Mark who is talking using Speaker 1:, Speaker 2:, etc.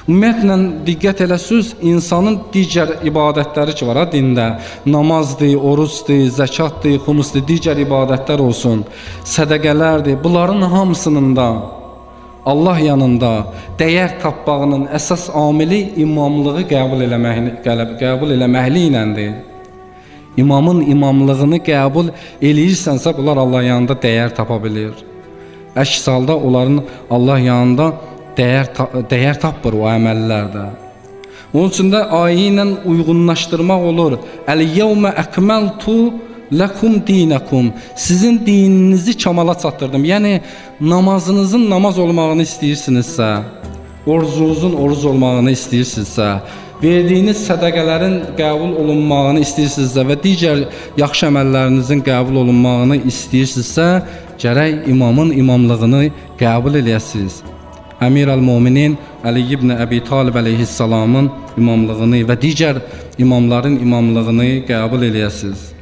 Speaker 1: Ümumiyyətlə, diqqət eləsiniz, insanın digər ibadətləri ki var ha, dində, namazdır, orucdur, zəkatdır, xumusdur, digər ibadətlər olsun, sədəqələrdir, bunların hamısının da Allah yanında dəyər tapmağının əsas amili imamlığı qəbul eləməkli iləndir. İmamın imamlığını qəbul eləyirsənsə, bunlar Allah yanında dəyər tapa bilir. Əks halda onların Allah yanında dəyər tapmır o əməllərdə. Onun üçün də ayə ilə uyğunlaşdırmaq olur. Əl-yevmə əkməltu ləkum dinəkum. Sizin dininizi kamala çatdırdım. Yəni, namazınızın namaz olmağını istəyirsinizsə, orucunuzun oruc olmağını istəyirsinizsə, verdiyiniz sədəqələrin qəbul olunmağını istəyirsinizsə və digər yaxşı əməllərinizin qəbul olunmağını istəyirsinizsə, gərək imamın imamlığını qəbul eləyəsiniz. Əmir əl-Muminin Əli ibn Əbi Talib əleyhissalamın imamlığını və digər imamların imamlığını qəbul eləyəsiniz.